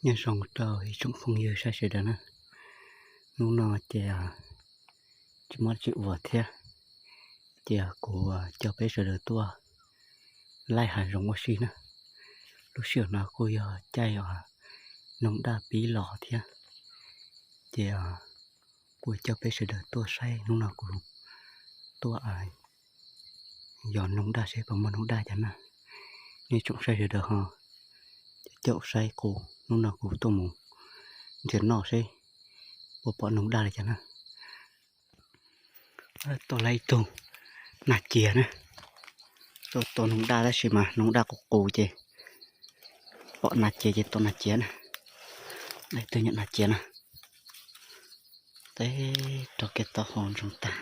Nyob zoo rau ib tsoom phooj ywg saib sawv daws na. Hnub no ces tsis muaj dab tsi ua thiab, ces kuv coj peb sawv daws tuaj laij hav zoov ua si na. Lub sij hawm no kuj yog caij noog daj pib los thiab, ces kuv coj peb sawv daws tuaj saib hnub no kuv tuaj yos noog daj seb puas muaj noog daj cas na. Nej tsoom saib sawv daws ho caum saib kuv, hnub no kuv tuaj mus nrhiav noj seb puas pom noog daj li cas na. Tuaj laij ib tug nas cias na, tuaj tua noog daj tab sis mas noog daj qus qus ces pom nas cias ces tua nas cias na. Laij ib tug nyuam nas cias na, teb rau kiag taub hau ntsoog tag.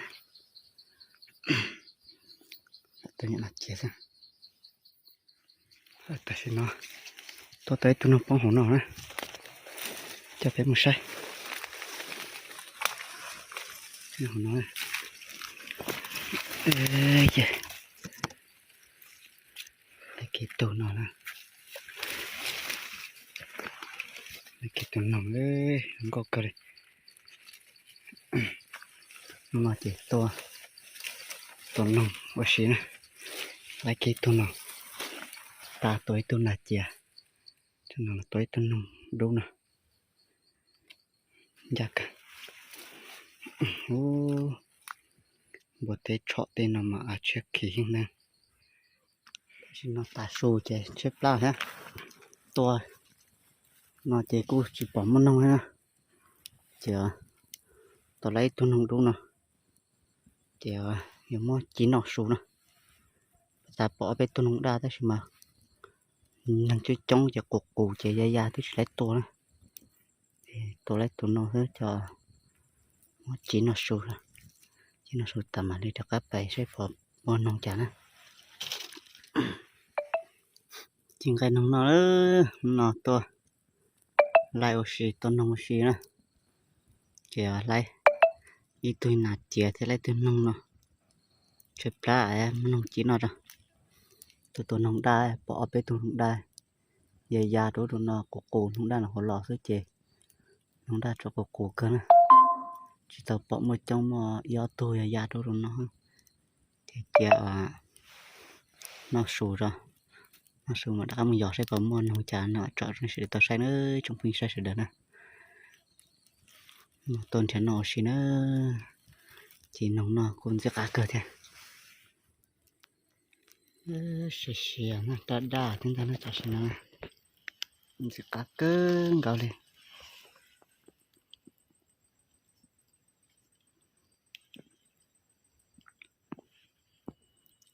Tus nyuam nas cias xwb. Tam sim no tuaj tau ib tug noog poob hauv no na, coj peb mus saib. Hauv no ces laij kiag tus no na, laij kiag tus noog zoo nkauj kawg li. Hnub no ces tuaj tua noog ua si na, laij kiag tus no, tas tua ib tug nas cias, tua ib tug noog dub no. Ncaj kawg. Npua teb tshom tej no mas av tshiab khiv heev na. Tam sim no tas su ces tshaib plab thiab, tua no ces kuj tsis pom muaj noog thiab na. Ces tua laij ib tug noog dub no, ces yuav muab ci noj su na. Tas pom ob peb tug noog daj tab sis mas neeg coob coob ces qus qus ces ya ya twb tsis laib tua na. Tua laij tus no xwb, coj muab ci noj su, ci noj su tas mam li rov qab pais saib puas muaj noog cas na. Ci nqaij noog no, no tuaj laij ua si tua noog ua si na. Ces laij ib tug nas cias thiab laij ib tug noog no, tshaib plab muab noog ci noj tso. Tua tus noog daj, pom ob peb tug noog daj ya ya rau rau no, qus qus, noog daj los hauv los xwb ces noog daj tso qus qus kawg na. Tsis tau pom muaj coob, muaj ib ob tug ya ya rau rau no. Ces cia noj su tso, noj su mam rov qab mus yos saib puas muaj noog cas no tso rau nej sawv daws tau saib na, tsoom phooj ywg saib sawv daws na. Mus tuaj nrhiav noj ua si na, ci noog no kuj ntxim qab kawg thiab. Siav siav na, daj daj thiab ntag na tam sim no, ntxim qab kawg nkaus li.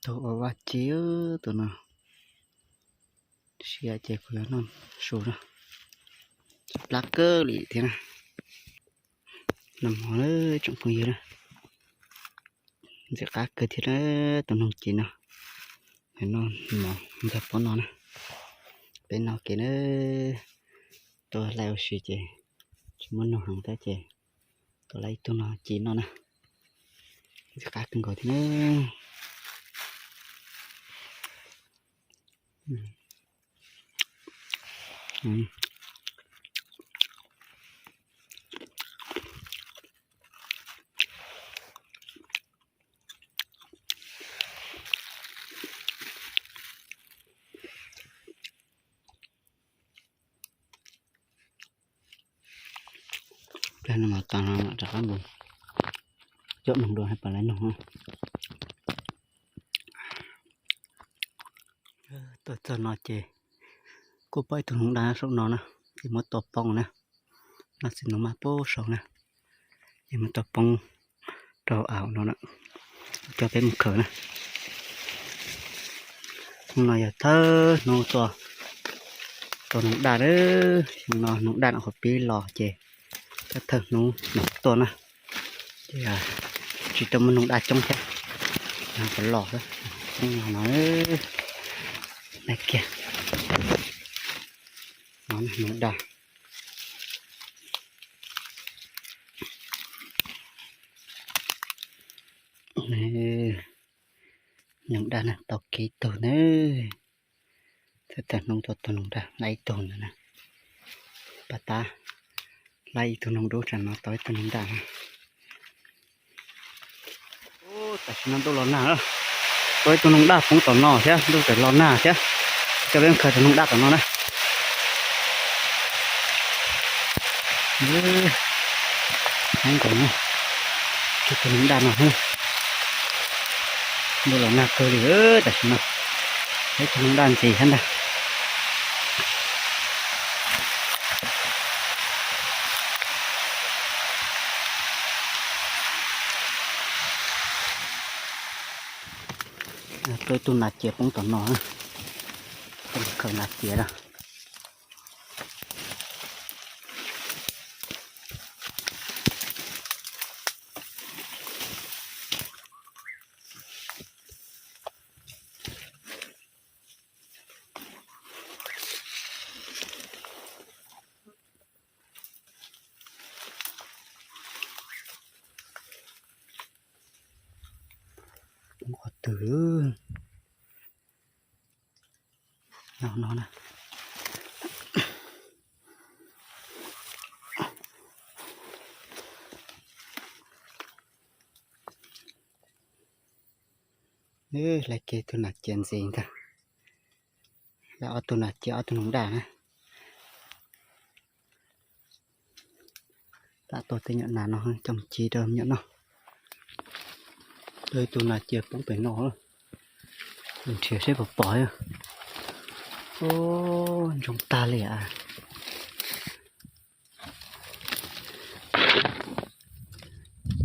Tus uas vaj ci, tus no siav ces kuv yuav noj su na, plab kawg li thiab na. Noj mov na tsoom phooj ywg na, ntxim qab kawg thiab na, tus noog ci no. Noj mov ntxuag pob no na, peb noj kev na, tuaj laij ua si ces tsis muaj noog heev thiab ces tuaj laij ib tug no ci noj na, ntxim qab kawg nkaus thiab na. Pliag no mas tas no mam rov qab mus coj noog dua hais pom lawv noog. Tuaj txog no ces kuj pom ib tug noog daj saum no na, ces muab tua poob na. Noj txiv noog mas poob saud na, ces muab tua poob rau hauv no na, coj peb mus khaws na. Hnub no yog thawj hnub tua, tua noog daj na, no noog daj no qhov pib los ces thawj thawj hnub no tuaj na, ces tsis tau muaj noog daj coob thiab, no qhov los xwb, no, na kiag, no noog daj. Noog daj na, tau kiag ib tug na, thawj thawj hnub tuaj tua noog daj laij ib tug ntawd na. Pab tab, laib ib tug noog dub, tsam no tau ib tug noog daj no. Tam sim no ntuj los nag lawm, tau ib tug noog daj poob tom no thiab, ntuj txawm los nag thiab. Coj peb khaws tus noog daj tom no na. Heev nkaus, tus noog daj no, ntuj los nag kawg li tam sim no. Ib tug noog daj ntxiv thiab ntag. Tau ib tug nas cias poob tom no, khaws nas cias lawm. Poob qhov twg no na. Laib kiag tug nas cias ntxiv ntag. Laib ob tug nas cias ob tug noog daj na. Tab tom tuaj tej nyuam nas no coj mus ci rau me nyuam noj. Tau ib tug nas cias poob pem no, nrhiav seb puas pom. Ntsoog tag li as.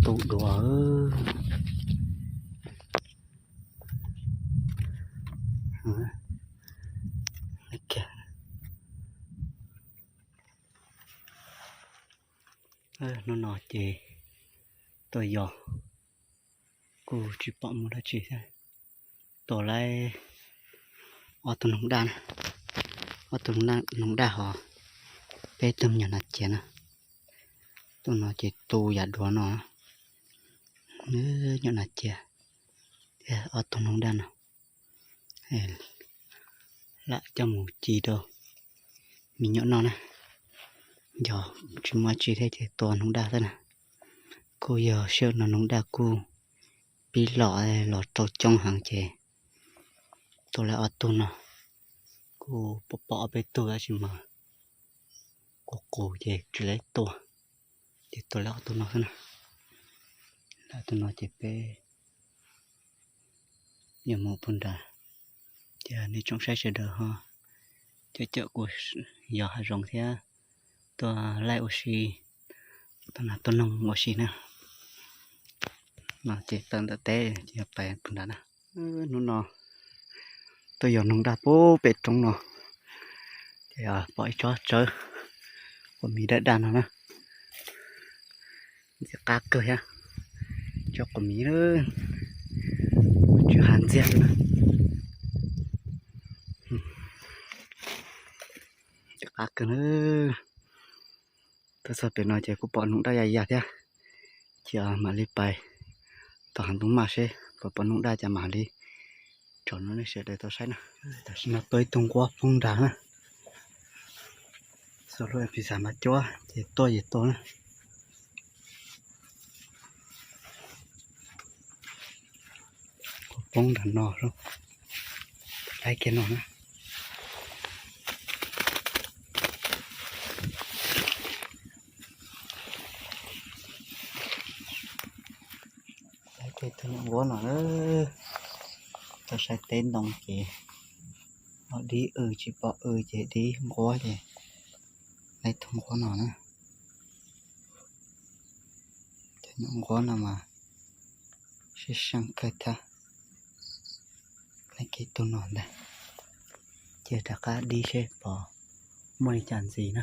Tu dua. Hnub no ces tuaj yos kuj tsis pom muaj dab tsi thiab. Tua laib ob tug noog daj, ob tug noog daj hos peb tug me nyuam nas cias na. Tus no ces tu yam duav no, nyuam nas cias thiab ob tug noog daj no. Lam coj mus ci rau me nyuam noj na. Yog tsis muaj dab tsi thiab ces tua noog daj xwb na. Kuj yog sij hawm no noog daj kuj pib los, los rau coob heev ces tua laib ob tug no. Kuj pom pom ob peb tug tab sis mas qus qus ces tsis laib tua, ces tua laib ob tug no xwb na. Ob tug no ces peb yuav mus pug nrad. Ces nej tsoom saib sawv daws ho coj coj kuv yos hav zoov thiab tuaj laij ua si, tuaj nas tuaj noog ua si na. No ces tawm ntawm teb ces yog pais pug nrad na. Hnub no tuaj yos noog daj pub pem roob no, ces pom ib tsob tsawb quas miv dawb daj no na. Ntxim qab kawg thiab, tsob quas miv, tsw hav ntxiag xwb na. Ntxim qab kawg na. Tuaj txog pem no ces kuj pom noog daj ya ya thiab, ces mam li pais tom hav ntoo maj seb puas pom noog daj ces mam li tsom no nej sawv daws tau saib na. Tam sim no tuaj ib tug nquab poob nrad na. Xav lub pis xav mas cuab ces tuaj ces tuaj na. Kuv poob nram no, laib kiag no na. Laib kiag tus nyuam nquab no na. Tuaj saib teb ntoo ces ho dib w tsis pom w ces dib nquab ces laib tus nquab no na. Cov nyuam nquab no mas sib seej kawg thiab. Laib kiag tus no ntag, cia rov qab dib seb pom muaj li cas ntxiv na.